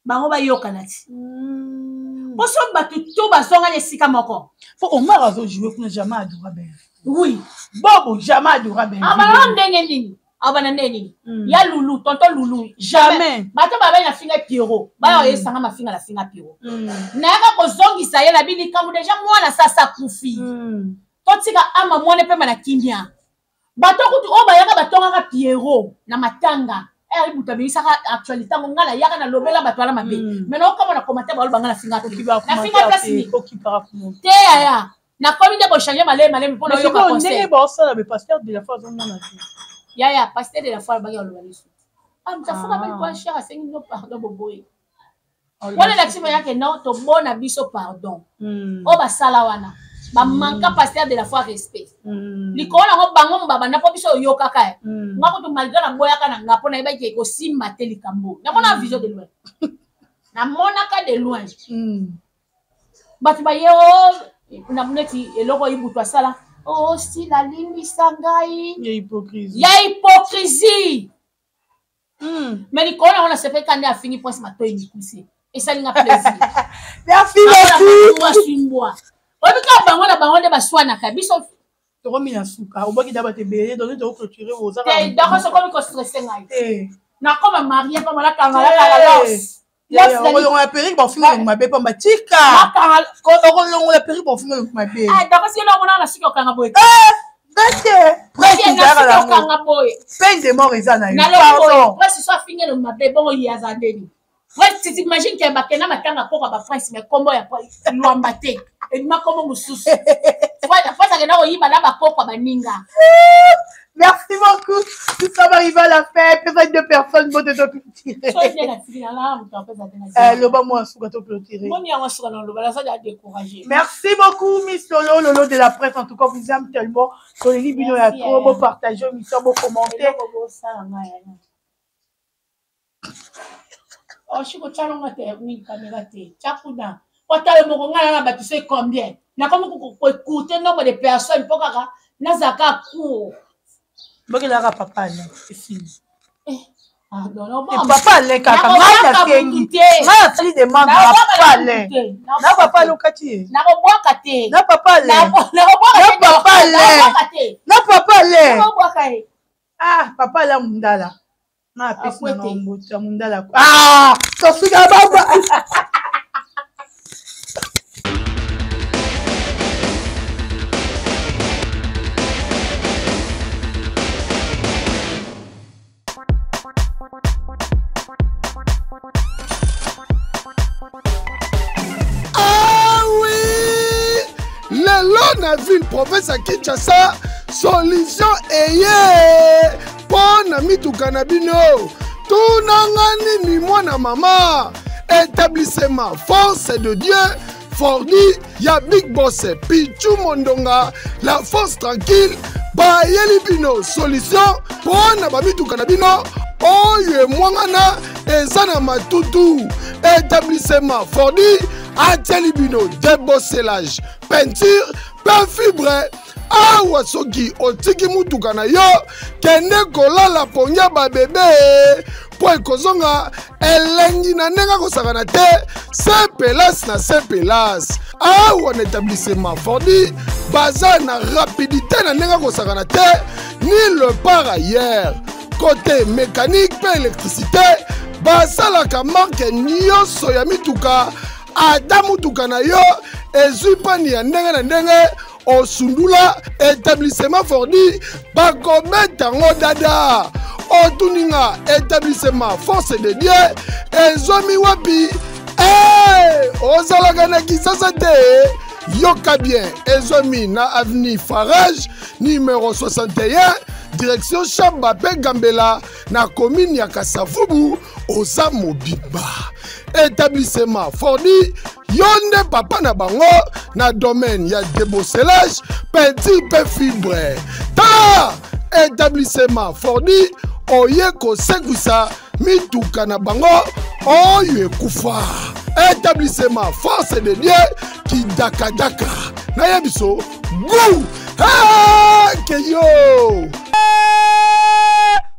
bango bayokana ti, mpo so bato to bazongani esika moko. Po Omar azojoue kuna, jamais adora Belvi. Oui. Bobo jamais adora Belvi. Abana ndenge nini? Abana ndenge nini? Ya Lulu, tonton Lulu. Jamais. Bato babai na finga Piero, baya oyesanga mafinga na finga Piero, nayaka kozongisa ye na bilikambo deja mwana sasa akufi. Totika ama mwana epema na kimia. Bato kutu oyo bayaka batongaka Piero na matanga, butu abimisaka actualité yango, ngai nayaka nalobela bato wana mabe. Mais naokama na commentaire, baloba ngai nafinga, nafinga place nini te. Yaya, nakomi nde kochange malemi malemi mpo nayoka conseil. Ndenge baosala be, pasteur de la foi azomona te. Yaya, pasteur de la foi alobaki, aloba lisu, ah, moto afuka bali kwa cher, asengi no pardon, boboye wana elakisi bayake non, tobona biso pardon oyo basala wana, bamanka pasteur de la foi respect likolo nango. Bango mo babanda mpo biso oyokaka ye. Nga kutu, malgré naboyaka na nga mpo nayebaki ekosimba te likambo, namona vision de loin, namonaka de loin bato baye o na neti eloko oyi butu asala o Sila limbisa ngai. Ya hypocrisie. Ya hypocrisie. Mais likolo nango nasepeli nde afingi Prince matoi mikuse, esali nga plaisir. Merci beaucoup. Aswi mbwa, oyebi kaka bango na bango nde baswanaka biso. Tokomi na suka, obwaki da bato ebele, donc tokoclôture. Ozaka dako, sokomi kostresse ngai, nakoma marie pamba, nakanga nakanga los. Okolongola perruque, bafinga elongo mabe pamba, tika, okolongola perruque, bafinga elongo mabe. Dako, soki namonaka na suki okanga boye. Bete presque ezalaka nango peine de mort eza na yo. Pardon, presque so afinga elongo mabe bongo, ye aza ndeni? Prince, t'imagines ke bakenda matanga koko ba Prince, mais kombo ya Lwamba te, ebima kombo mosusu. Prince akenda koyiba na bakoko ya baninga. Merci beaucoup. Nous sommes arrivés à la fin. Peut-être deux personnes vont te clôturer. Loba moi suka to clôturer. Merci beaucoup, Miss Lolo, Lolo de la presse. En tout cas, vous aime tellement. Tolingi bino ya trop. Bo partager, mission, bo commenter. Oshi kotyalonga te mingi caméra te, tya kuna otala moko. Ngai na bato so combien nakomi koécoute nombre de personnes mpo kaka nazalaka cour. Bokelaka papa Alain esili. Papa Alain kaka, ngai nasengi, ngai nasali demande na papa Alain, na papa Alain okati ye. Nakobwaka te. Na papa Alain, na papa Alain, na papa Alain. Ah, papa Alain Mundala, nga apesi na mboto ya Mundala. Ah, tosuka baba. Ah oui, lelo na ville province ya Kinshasa, solution eye mpo na mituka na bino. Tunanga nini, mwana mama? Établissement Force de Dieu Fordi ya Big Boss Pichu Mondonga, la force tranquille, bayeli bino solution mpo na bamituka na bino oyo emwangana, eza na matutu. Établissement Fordi atieli bino débosselage, peinture mpe fibre. Awa soki otiki mutuka na yo, kende kolala pongi ya babebe mpo ekozonga elengi na ndenge akosakana te. Se pelase na se pelase, awa na établissement Fordi baza na rapidité na ndenge akosakana te, ni le par ailleurs. Côté mécanique mpe électricité, basalaka marque nyonso ya mituka. Ata mutuka na yo ezwi panne ya ndenge na ndenge, osundula établissement Fordi, bakobeta yango dada. Otuninga établissement Force de Dieu ezwami wapi? Hey, ozalaka na Kisasa te? Yoka bien, ezwami na avenue Farage numéro 61, direction Chamba mpe Gambela, na commune ya Kasavubu. Oza mobimba, établissement Fordi, yo nde papa na bango na domaine ya débosselage, peinture mpe fibre. Tala, établissement Fordi oye kosekwisa mituka na bango oyo ekufa. Établissement Force de Dieu, kidakadaka nayebi so gu keyo.